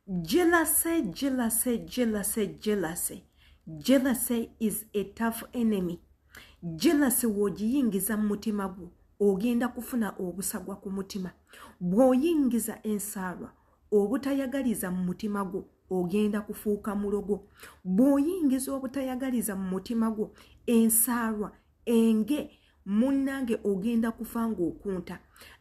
Jealousy, jealousy, jealousy, jealousy. Jealousy is a tough enemy. Jealousy w'ogiyingiza mu mutima gwo ogenda kufuna obusagwa ku mutima. Bw'oyingiza ensaalwa obutayagaliza mu mutima gwo ogenda kufuuka mulogo. Bw'oyingiza obutayagaliza mu mutima gwo ensaalwa enge munnange ogenda kufa ng'okunta.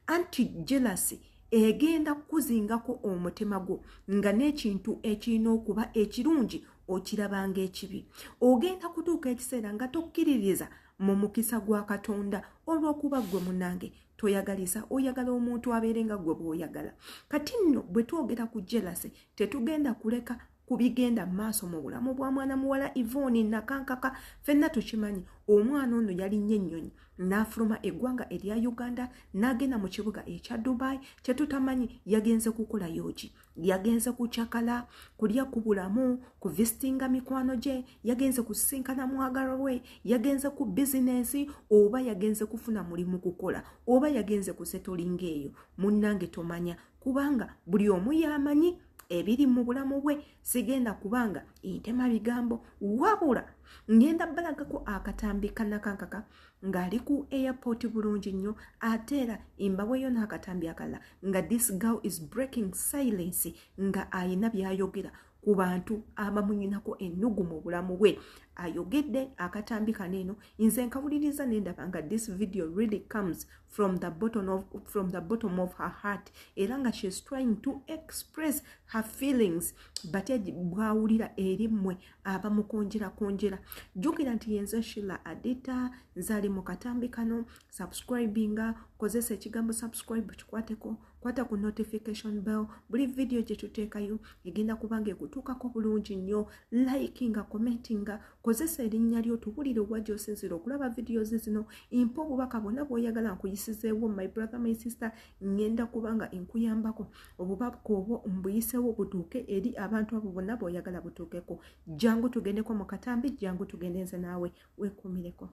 Anti jealousy egenda kukuzingako omutima gwo nga n'ekintu ekirina okuba ekirungi okirabanga ekibi. Ogenda kutuuka ekiseera nga tokkiririza mu mukisa gwa Katonda olw'okuba ggwe munnange toyagaliza, oyagala omuntu abeere nga ggwe bw'oyagala. Kati nno bwe twogera ku jealousy tetugenda kuleka kubigenda maaso mu bulamu bwa mwana muwala Yvonne Nakankaka. Ffenna tukimanyi omwana ono yalinnye ennyonyi n'afuluma eggwanga erya Uganda n'agenda mu kibuga ekya Dubai. Kyetutamanyi yagenze kukolayo ki, yagenze kucakala, kulya ku bulamu, kuvisitinga mikwano gye, yagenze kusisinkana mwagalwa we, yagenze ku bizinensi, oba yagenze kufuna mulimu kukola, oba yagenze kusetolinga eyo. Munnange tomanya, kubanga buli omu y'amanyi ebiri mu bulamu bwe. Sigenda kubanga ntema bigambo, wabula ngenda balagako akatambi ka Nakankaka ng'ali ku airport bulungi nnyo, ate era mbaweeyo n'akatambi akalala nga this girl is breaking silence, nga ayina by'ayogera ku bantu abamunyinako ennugu mu bulamu bwe. Ayogedde akatambi kano eno, nze nkawuliriza ne ndaba nga this video really comes from the bottom of her heart, era nga she is trying to express her feelings batya bw'awulira eri mmwe abamukonjerakonjera. Jjukira nti yenze Shila Adita, nze ali mu katambi kano. Subscribinga, kozesa ekigambo subscribe, kikwateko, kwata ku notification bell. Buli video gye tuteekayo egenda kubanga ekutuukako bulungi nnyo. Likinga, commentinga, kozesa erinnya lyo, tubulire owa gy'osinziira okulaba videos zino. Mpa obubaka bwonna bw'oyagala nkuyisizeewo. My brother, my sister, ngenda kubanga nkuyambako obubaka obwo mbuyisewo butuuke eri abantu abo bonna b'oyagala butuukeko. Jangu tugendeko mu katambi, jangu tugende nze naawe, weekuumireko.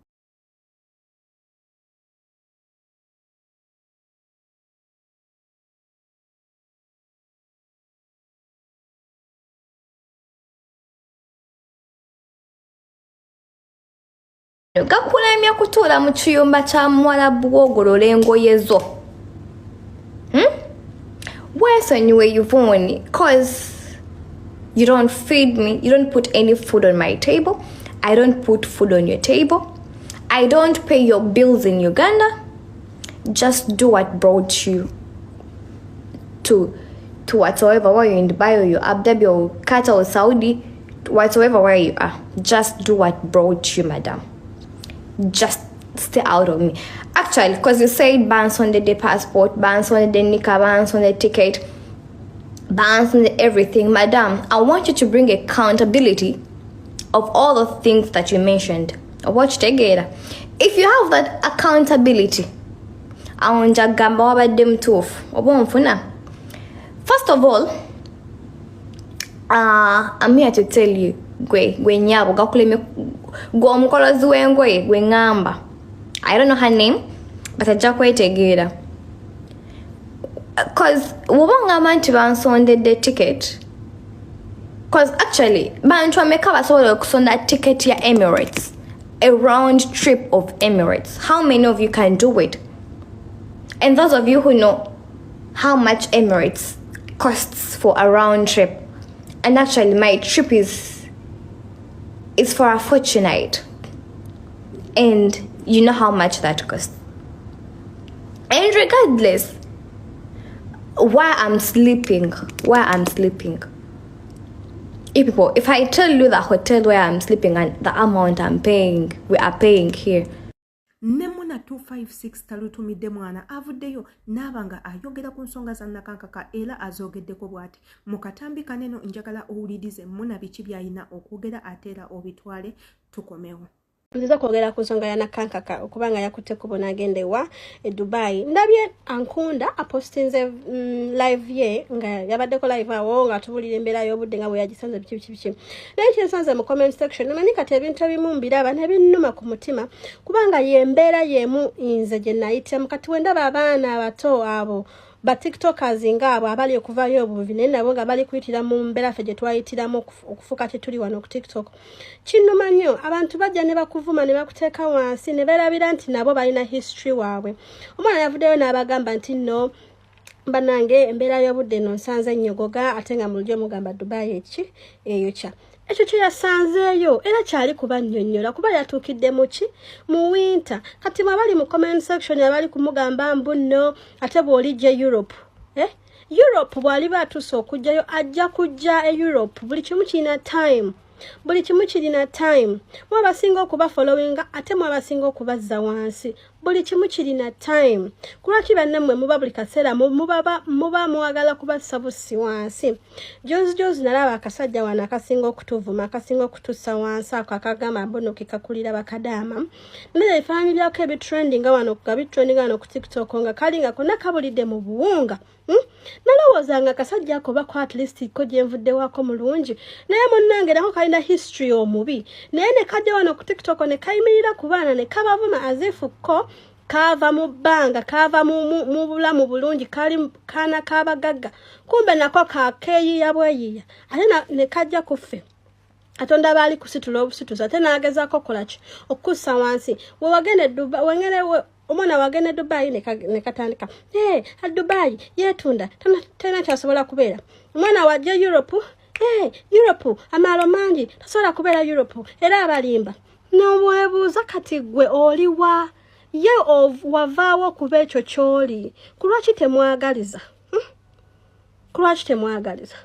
Gakulemye kutuula mu kiyumba kya muwala bwogolola engoye zo, Weesonyiwe Yvonne, cause you don't feed me, you don't put any food on my table, I don't put food on your table, I don't pay your bills in Uganda. Just do what brought you to whatsoever, where you're in Dubai or you're Abu Dhabi or Qatar or Saudi, whatsoever where you are. Just do what brought you, madam. Just stay out of me. Actually, because you said bans on the passport, bans on the nika, bans on the ticket, bans on the everything. Madam, I want you to bring accountability of all the things that you mentioned. Watch together. If you have that accountability, awo njagamba wabadde mutuufu oba onfuna. First of all, I'm here to tell you, gwe gwe nyabo gakulemye gwe omukolozi w'engoye gwe ŋŋamba, I don't know her name, but ajja kwetegeera, cause woba oŋŋamba nti bansondedde ticket, cause actually bantu ameka basobola okusonda ticket ya Emirates, a round trip of Emirates? How many of you can do it? And those of you who know how much Emirates costs for a round trip, and actually my trip is for a fortnight, and you know how much that costs. And regardless where I'm sleeping, if people, if I tell you the hotel where I'm sleeping and the amount I'm paying, we are paying here. Ne Muna 256 talutumidde mwana avuddeyo n'aba nga ayogera ku nsonga za Nakankaka, era azoogeddeko bw'ati mu katambi kaneno. Njagala owulirize Muna biki by'alina okwogera, ate era obitwale tukomewo. Nziza kwogera ku nsonga ya Nakankaka okuba nga yakutte kubo n'agenda ewa e Dubai. Ndabye Ankunda apostinze live ye nga yabaddeko live awo nga tubulira embeera y'obudde nga bwe yagisanze, biki biki biki. Naye kyensanze mu comment section, omanyi kati ebintu ebimu mbiraba nebinnuma ku mutima, kubanga yembeera y'emu nze gye nayitamu. Kati wendaba abaana abato abo Ba TikTokers ngaabo abali okuvayo obuvi, naye nabo nga bali kuyitira mu mbeera ffe gye twayitiramu okufuuka kyetuli wano ku TikTok. Kinnuma nnyo, abantu bajja ne bakuvuma ne bakuteeka wansi ne beerabira nti nabo balina history waabwe. Omwana yavuddeyo n'abagamba nti nno bannange, embeera y'obudde eno nsanze ennyogoga, ate nga mu lujjo mugamba Dubai eki eyokya. Ekyo kye yasanzeeyo era kyali kubannyonnyola kuba yatuukidde muki mu winter. Kati mwe abali mu comment section abali kumugamba mbu nno ate bw'olijja Europe, eh? Europe bw'aliba atuuse okujjayo, ajja kujja e Europe. Buli kimu kirina time, buli kimu kirina time. Mwe abasinga okuba followinga, ate mwe abasinga okubazza wansi. Buli kimu kirina time. Kulwaki bannammwe muba buli kaseera muba mwagala kubassa bussi wansi? Jozi jozi nalaba akasajja wano akasinga okutuvuma, akasinga okutussa wansi, ako akagamba mbuno kekakulira bakadaama. Naye ebifaananyi byako ebitrendinga wano, nga bitrendinga wano ku TikTok, nga kali nga konna kabulidde mu buwunga. Nalowooza nga akasajja ako bako at least ko gyenvuddewako mulungi, naye munnange nako kalina history omubi. Naye ne kajja wano ku TikTok ne kayimirira ku baana ne kabavuma as if ko kaava mu bbanga, kaava mu bulamu bulungi, kali kaana k'abagagga. Kumbe nako kakeeyiya bweyiya, ate ne kajja ku ffe Katonda baali kusitula obusituzi, ate n'agezaako okukola ki? Okukussa wansi. Wewagenda wengere omwana wagenda e Dubai ne katandika, hey, Dubai yeetunda, talina kyasobola kubeera. Omwana wajja Europe, hey, Europe amaalo mangi, tasobola kubeera Europe. Era abalimba nomwebuuza, kati gwe oliwa? Ye wavaawo okuba ekyo ky'oli. Kulwaki temwagaliza? Kulwaki temwagaliza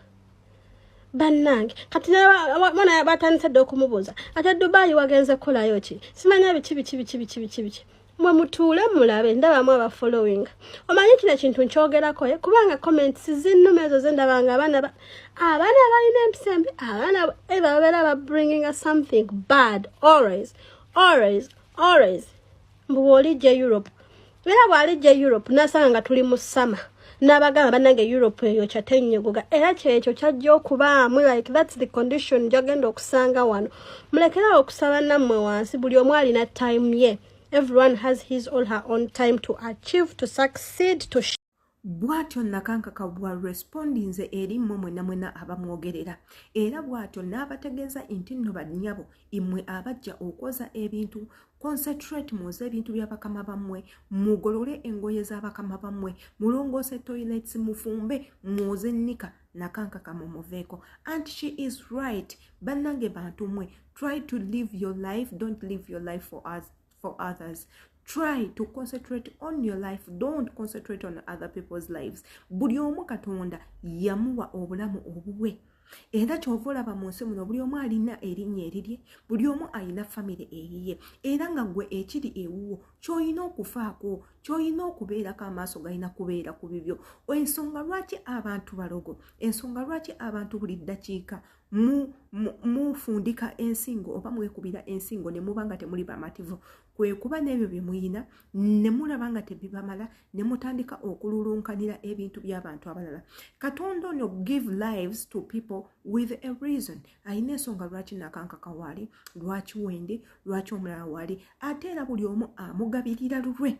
bannange? Kati mwana batandise dde okumubuuza, ate Dubai wagenze kukolayo ki? Simanya biki biki biki biki biki biki. Mwe mutuule mulabe, ndabamu aba following. Omanyi kino ekintu nkyogerako, eh? Kubanga comments zinnuma ezo zendabanga abaana balina empisa embi, abaana babeera ba bringing something bad always, always, always. Mbu bw'olijja Europe, era bw'alijja Europe nasanga nga tuli mu summer, n'abagamba bannange Europe eyo kyatenyogoga. Era kyekyo kyajja okubaamu, like that's the condition gyagenda okusanga wano. Mulekerawo okusaba nammwe wansi. Buli omu alina time ye. Everyone has his or her own time to achieve, to succeed, to Bw'atyo Nakankaka bwa respondinze eri mmwe mwenna mwenna abamwogerera, era bw'atyo n'abategeeza nti nno bannyabo, immwe abajja okwoza ebintu, concentrate mwoze ebintu by'abakama bammwe, mugolole engoye z'abakama bammwe, mulongoose toilets, mufumbe, mwoze nnika. Nakankaka mumuveeko. And she is right. Bannange bantu mmwe, try to live your life. Don't live your life for us, for others. Try to concentrate on your life. Don't concentrate on other people's lives. Buli omu Katonda yamuwa obulamu obubwe, era kyova olaba mu nsi muno buli omu alina erinnya erirye, buli omu alina famire eyiye. Era nga gwe ekiri ewuwo ky'olina okufaako, ky'olina okubeerako, amaaso galina kubeera ku bibyo. Ensonga lwaki abantu balogo, ensonga lwaki abantu buli ddakiika mufundika ensingo oba mwekubira ensingo ne muba nga temuli bamativu, kwe kuba n'ebyo bye muyina ne mulaba nga tebibamala, ne mutandika okululunkanira ebintu by'abantu abalala. Katonda ono give lives to people with a reason. Alina ensonga lwaki Nakankaka waali, lwaki wendi, lwaki omulala waali. Ate era buli omu amugabirira lulwe.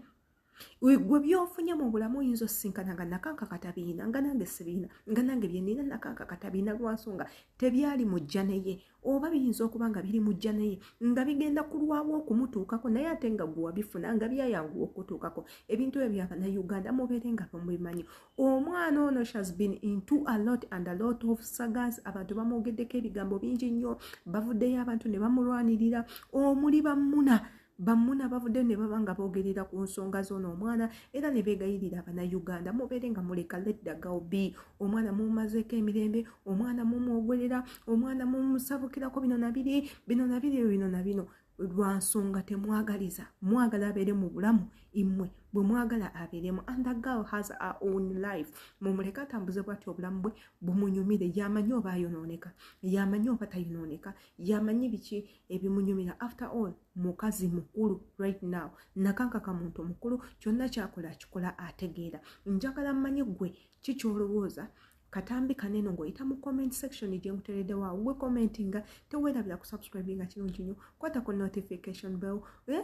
Gwe byofunye mu bulamu oyinza osisinkana nga Nakankaka tabiina, nga nange sibiina, nga nange byenina Nakankaka tabiina, lwansonga tebyali mujja naye, oba biyinza okuba nga biri mujja naye nga bigenda kulwawo okumutuukako, naye ate nga gwe wabifuna nga byayanguwa okutuukako. Ebintu ebyo byabannayuganda mubeere nga bamubimanyi. Omwana ono has been into a lot and a lot of sagas. Abantu bamwogeddeko ebigambo bingi nnyo, bavuddeyo abantu ne bamulwanirira, omuli bammuna bammuna bavuddeyo ne baba nga boogerera ku nsonga z'ono omwana, era ne beegayirira Abannayuganda mubeere nga muleka, let the girl be. Omwana mumumazeeko emirembe, omwana mumwogerera, omwana mumusabukirako bino nabiri, bino nabiri, bino na bino, lwa nsonga temwagaliza. Mwagala abeere mu bulamu immwe bwe mwagala abeeremu, and the girl has her own life. Mumuleke atambuze bwati obulamu bwe bumunyumire. Yamanyi oba ayonooneka, yamanyi oba tayonooneka, yamanyi biki ebimunyumira. After all, mukazi mukulu right now. Nakankaka muntu mukulu, kyonna kyakola akikola ategeera. Njagala mmanyi ggwe kikyolowooza katambi kanene ng'oyita mu comment section gye nkutereddewo awo. Gwe commentinga, teweerabira kusubscribinga, kirungi nnyo. Kwata ku notification bell, eh?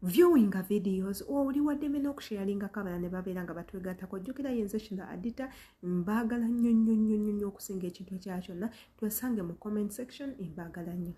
Viewinga videos, oli waddembe n'okusharingako abalala ne babeera nga batwegattako. Jjukira, yenze Shila Adita. Mbaagala nnyo nnyo nnyo nnyo nnyo okusinga ekintu ekya kyonna. Twesange mu comment section. Mbaagala nnyo.